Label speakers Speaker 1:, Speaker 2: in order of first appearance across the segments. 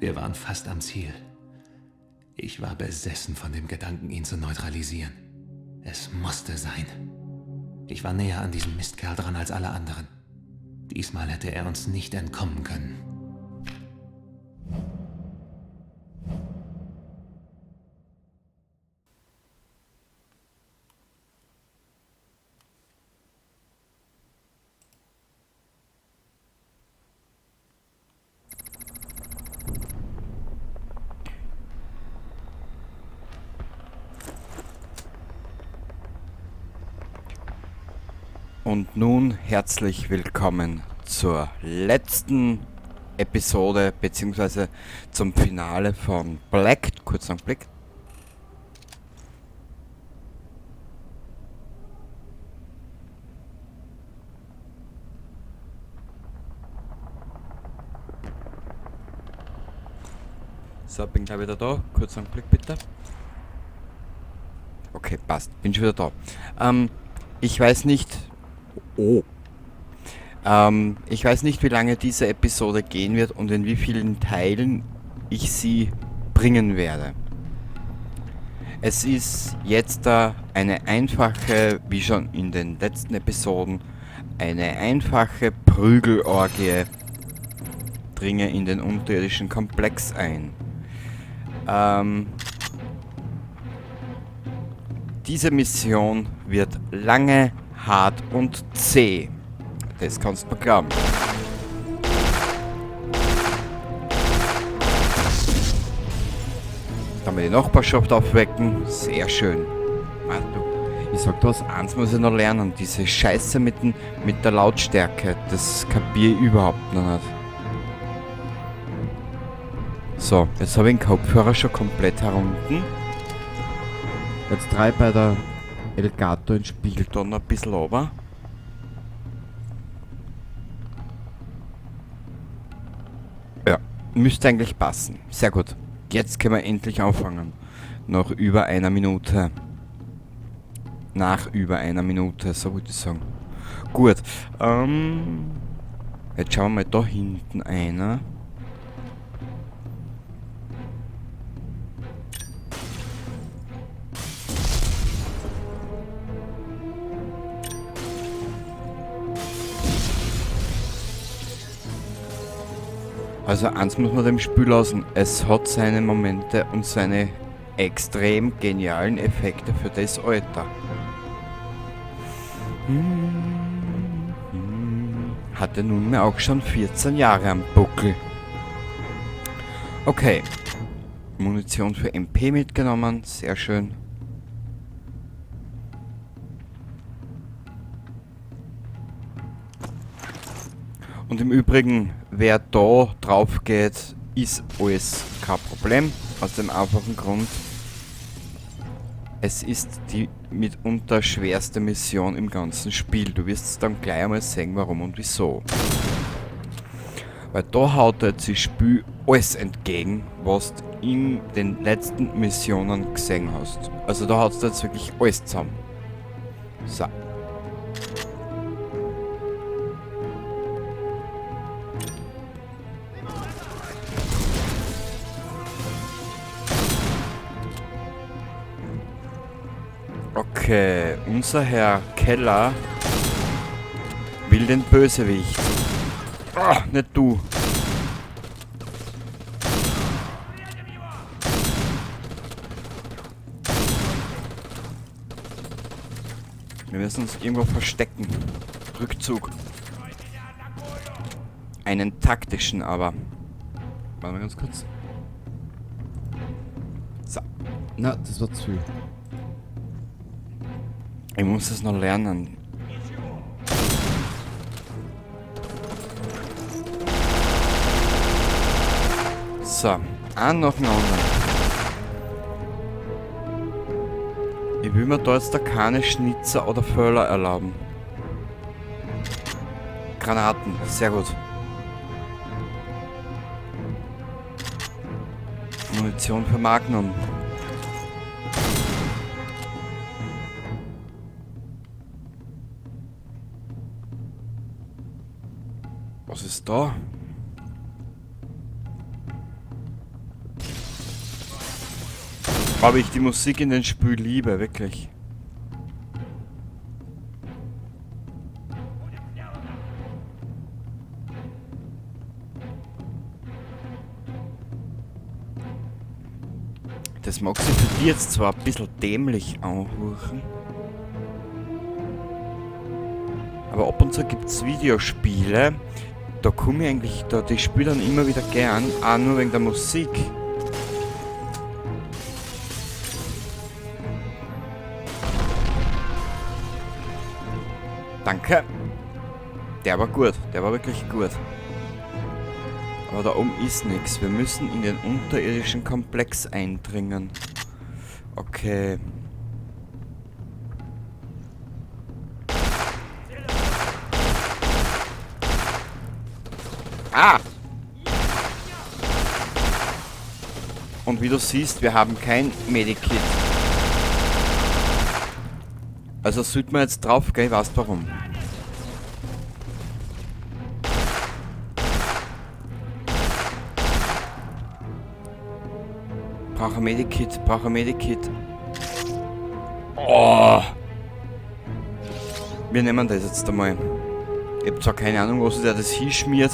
Speaker 1: Wir waren fast am Ziel. Ich war besessen von dem Gedanken, ihn zu neutralisieren. Es musste sein. Ich war näher an diesem Mistkerl dran als alle anderen. Diesmal hätte er uns nicht entkommen können.
Speaker 2: Und nun herzlich willkommen zur letzten Episode beziehungsweise zum Finale von Black. Kurz einen Blick. So, bin gleich wieder da. Kurz einen Blick bitte. Okay, passt. Bin schon wieder da. Ich weiß nicht... Oh. Ich weiß nicht, wie lange diese Episode gehen wird und in wie vielen Teilen ich sie bringen werde. Es ist jetzt da eine einfache, wie schon in den letzten Episoden, eine einfache Prügelorgie. Dringe in den unterirdischen Komplex ein. Diese Mission wird lange, hart und zäh. Das kannst du mir glauben. Dann wir die Nachbarschaft aufwecken. Sehr schön. Mann, du, ich sag dir was, eins muss ich noch lernen. Diese Scheiße mit der Lautstärke, das kapier ich überhaupt noch nicht. So, jetzt hab ich den Kopfhörer schon komplett herunten. Jetzt drei bei der Elgato ins Spiegel da noch ein bisschen runter. Ja, müsste eigentlich passen. Sehr gut. Jetzt können wir endlich anfangen. Nach über einer Minute. Nach über einer Minute, so würde ich sagen. Gut. Jetzt schauen wir mal da hinten einer. Also eins muss man dem Spiel lassen, es hat seine Momente und seine extrem genialen Effekte für das Alter. Hatte nunmehr auch schon 14 Jahre am Buckel. Okay. Munition für MP mitgenommen, sehr schön. Und im Übrigen, wer da drauf geht, ist alles kein Problem. Aus dem einfachen Grund, es ist die mitunter schwerste Mission im ganzen Spiel. Du wirst es dann gleich einmal sehen, warum und wieso. Weil da haut jetzt das Spiel alles entgegen, was du in den letzten Missionen gesehen hast. Also da haut es jetzt wirklich alles zusammen. So. Okay, unser Herr Keller will den Bösewicht. Ah, nicht du. Wir müssen uns irgendwo verstecken. Rückzug. Einen taktischen aber. Warte mal ganz kurz. So.
Speaker 3: Na, das war zu viel.
Speaker 2: Ich muss es noch lernen. So, einen nach dem anderen. Ich will mir da jetzt da keine Schnitzer oder Völler erlauben. Granaten, sehr gut. Munition für Magnum. Was ist da? Aber ich die Musik in den Spiel liebe, wirklich. Das mag sich für dich jetzt zwar ein bisschen dämlich anhören, aber ab und zu gibt's Videospiele, da komme ich eigentlich, da die spiele dann immer wieder gern, auch nur wegen der Musik. Danke. Der war gut, der war wirklich gut. Aber da oben ist nichts. Wir müssen in den unterirdischen Komplex eindringen. Okay. Ah! Und wie du siehst, wir haben kein Medikit. Also sollte man jetzt drauf gehen, ich weiß warum. Brauche ein Medikit, brauche ein Medikit. Oh! Wir nehmen das jetzt einmal. Ich hab zwar keine Ahnung, was der das hinschmiert.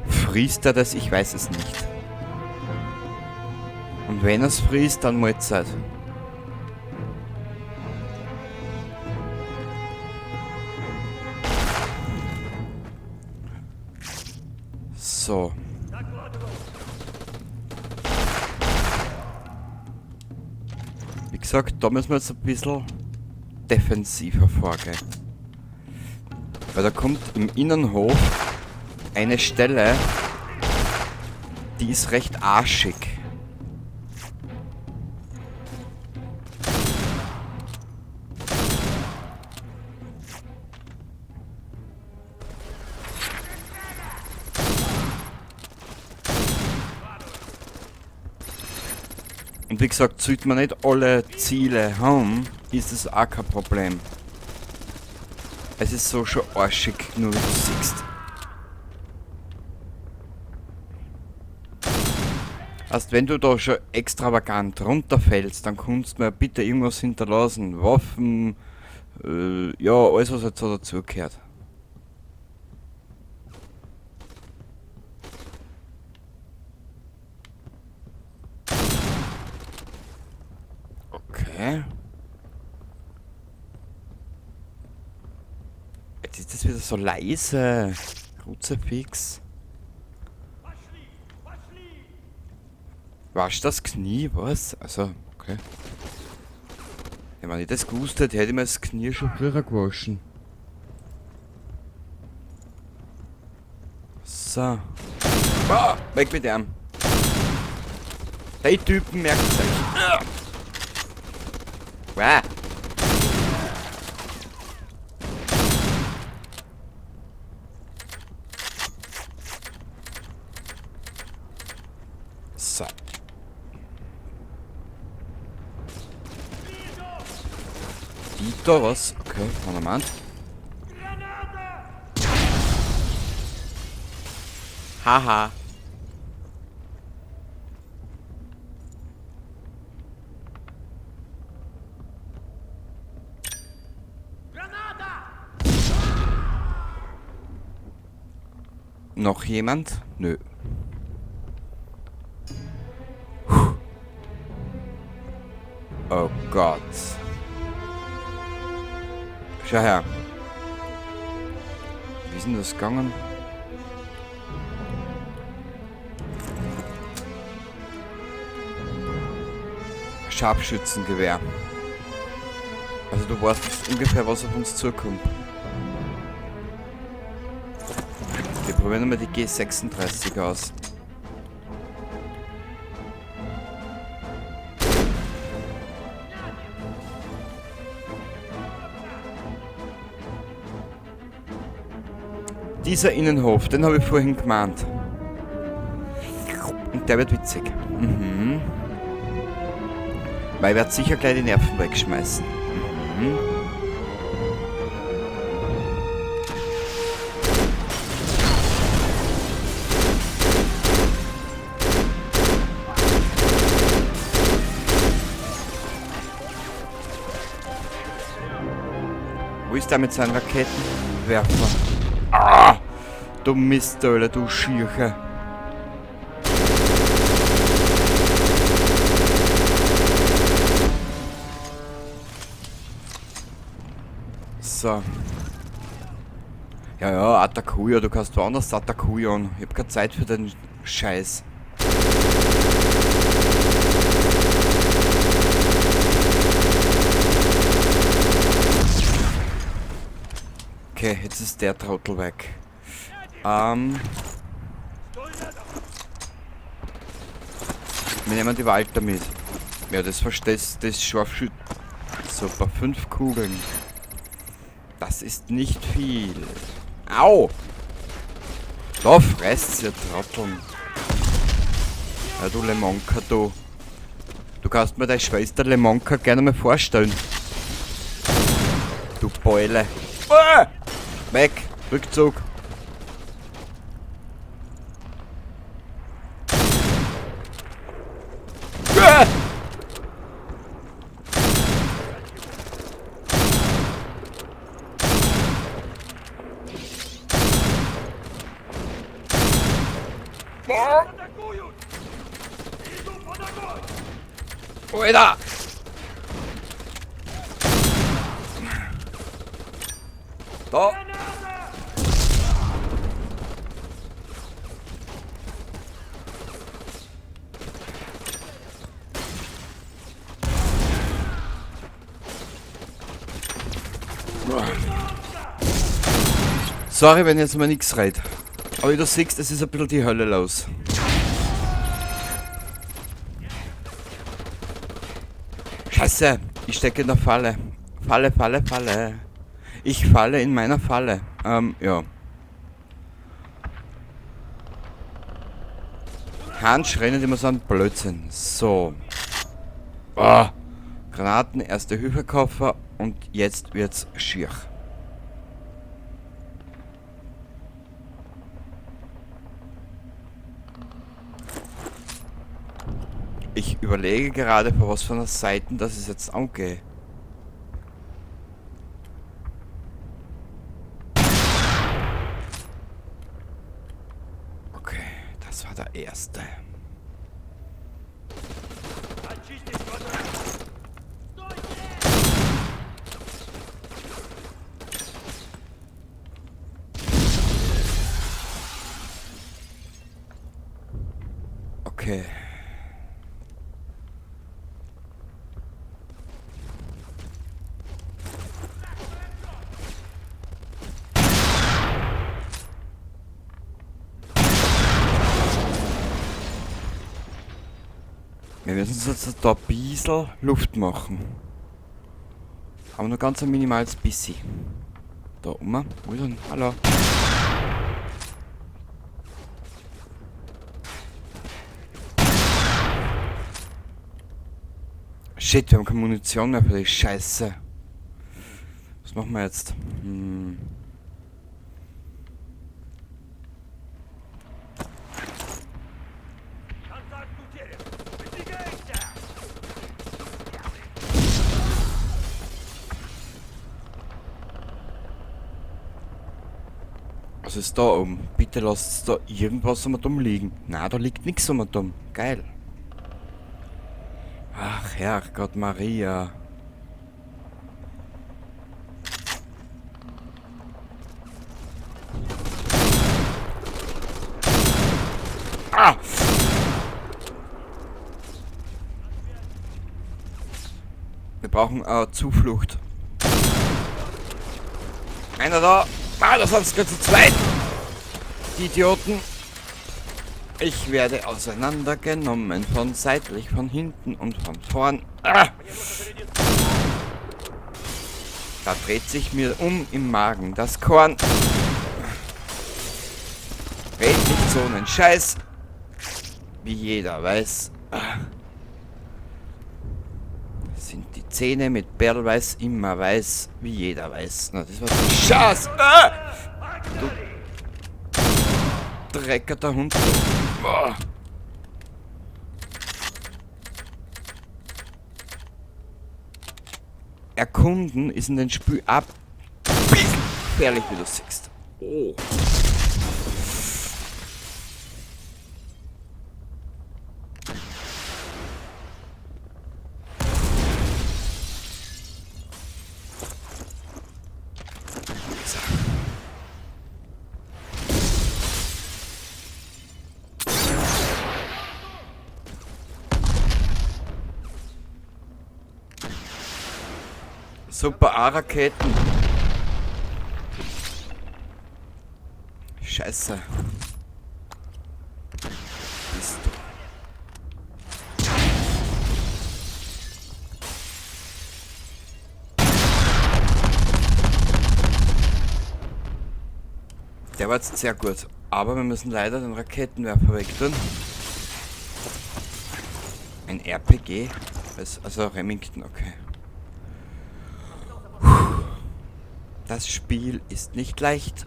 Speaker 2: Frisst er das? Ich weiß es nicht. Und wenn er's frisst, dann Mahlzeit. So. Wie gesagt, da müssen wir jetzt ein bisschen defensiver vorgehen. Weil da kommt im Innenhof eine Stelle, die ist recht arschig. Und wie gesagt, sollte man nicht alle Ziele haben, ist das auch kein Problem. Es ist so schon arschig, nur wie du siehst. Also wenn du da schon extravagant runterfällst, dann kannst du mir bitte irgendwas hinterlassen. Waffen, ja, alles was halt so dazugehört. Okay. Jetzt ist das wieder so leise. Kruzifix. Wasch das Knie, was? Also, okay. Ja, wenn ich das gewusst hätte, hätte ich mir das Knie schon früher gewaschen. So. Ah, weg mit dem. Die Typen merkt euch. Wow. So. Die da was? Okay, Moment. Haha. Noch jemand? Nö. Puh. Oh Gott. Schau her. Wie ist denn das gegangen? Scharfschützengewehr. Also du weißt jetzt ungefähr, was auf uns zukommt. Wir probieren nochmal die G36 aus. Dieser Innenhof, den habe ich vorhin gemeint. Und der wird witzig. Mhm. Weil ich werde sicher gleich die Nerven wegschmeißen. Mhm. Wo ist der mit seinen Raketenwerfer? Ah! Du Mistöle, du Schierche. So. Ja, ja, Atakuja, du kannst woanders Atakujon. Ich hab keine Zeit für den Scheiß. Okay, jetzt ist der Trottel weg. Wir nehmen die Walter mit. Ja, das verstehst, das Scharfschütz. Super, 5 Kugeln. Das ist nicht viel. Au! Da fresst ihr Trotteln. Ja, du Lemonka, du. Du kannst mir deine Schwester Lemonka gerne mal vorstellen. Du Beule. Ah! Weg! Rückzug! Ah! Alter! Da! Sorry, wenn ich jetzt mal nichts red. Aber wie du siehst, es ist ein bisschen die Hölle los. Scheiße, ich stecke in der Falle. Falle, Falle, Falle. Ich falle in meiner Falle. Ja. Hans rennt immer so einen Blödsinn. So. Ah. Granaten, Erste-Hilfe-Koffer und jetzt wird's schier. Ich überlege gerade, von was für einer Seite das ist jetzt angeht. Okay, das war der erste. Okay. Wir müssen uns jetzt da ein bisschen Luft machen. Aber nur ganz ein minimales bisschen. Da oben. Wo ist denn? Hallo. Shit, wir haben keine Munition mehr für die Scheiße. Was machen wir jetzt? Was ist da oben? Bitte lasst da irgendwas um und liegen. Na, da liegt nichts um und um. Geil. Ach, Herrgott Maria. Ah! Wir brauchen Zuflucht. Einer da. Ah, das sind sogar zu zweit. Die Idioten. Ich werde auseinandergenommen. Von seitlich, von hinten und von vorn. Ah! Da dreht sich mir um im Magen das Korn. Red nicht so einen Scheiß. Wie jeder weiß. Sind die Zähne mit Perlweiß immer weiß, wie jeder weiß. Na, das war Scheiß! Ah! Du dreckerter Hund. Boah. Erkunden ist in den Spiel ab. gefährlich, wie du siehst. Oh. Super A-Raketen. Scheiße. Bist du. Der war jetzt sehr gut. Aber wir müssen leider den Raketenwerfer wegtun. Ein RPG? Also Remington, okay. Das Spiel ist nicht leicht.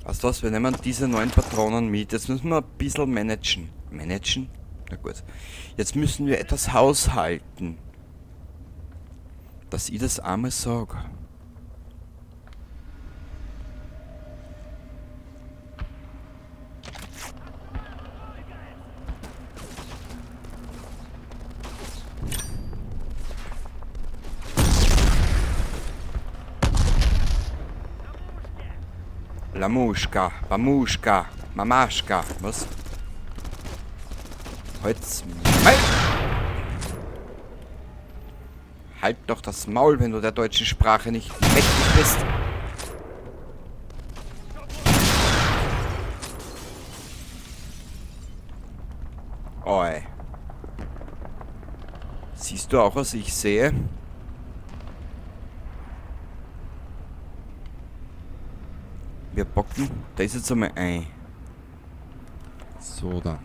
Speaker 2: Also was, wir nehmen diese 9 Patronen mit. Jetzt müssen wir ein bisschen managen. Managen? Na gut. Jetzt müssen wir etwas haushalten. Dass ich das einmal sag. Lamuschka, Bamuschka, Mamaschka, was? Holz. Halt doch das Maul, wenn du der deutschen Sprache nicht mächtig bist. Oi. Siehst du auch, was ich sehe? Wir bocken. Da ist jetzt einmal ein. So, da.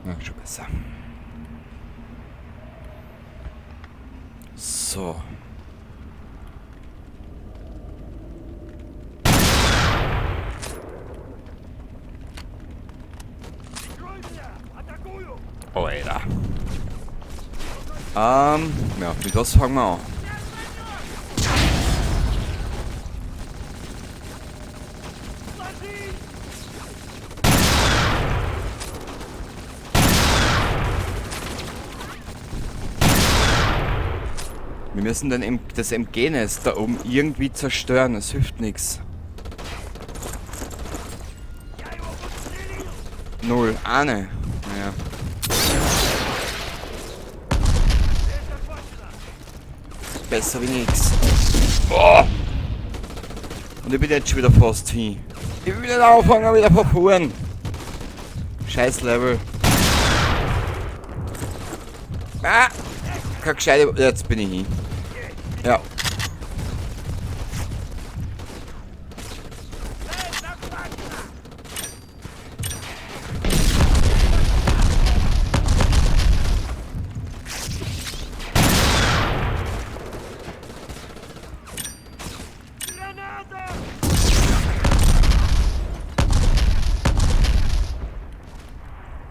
Speaker 2: Na, schon besser. So. Alter. Ja, mit was fangen wir an? Wir müssen dann das MG-Nest da oben irgendwie zerstören, es hilft nichts. 0, eine. Naja. Besser wie nix. Oh! Und ich bin jetzt schon wieder fast hin. Ich will nicht anfangen, wieder verfuhren. Scheiß Level. Ah! Keine gescheite. Jetzt bin ich hin. Ja.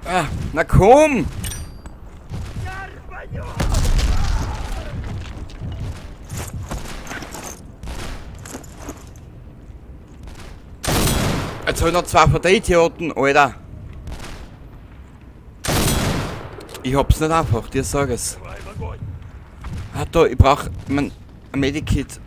Speaker 2: Ah, na komm! Jetzt hab ich noch zwei von den Idioten, Alter. Ich hab's nicht einfach, dir sag es. Ah, da, ich brauch mein Medikit.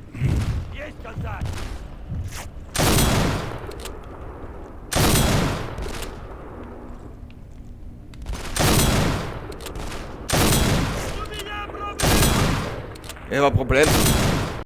Speaker 2: Ich hab ein Problem.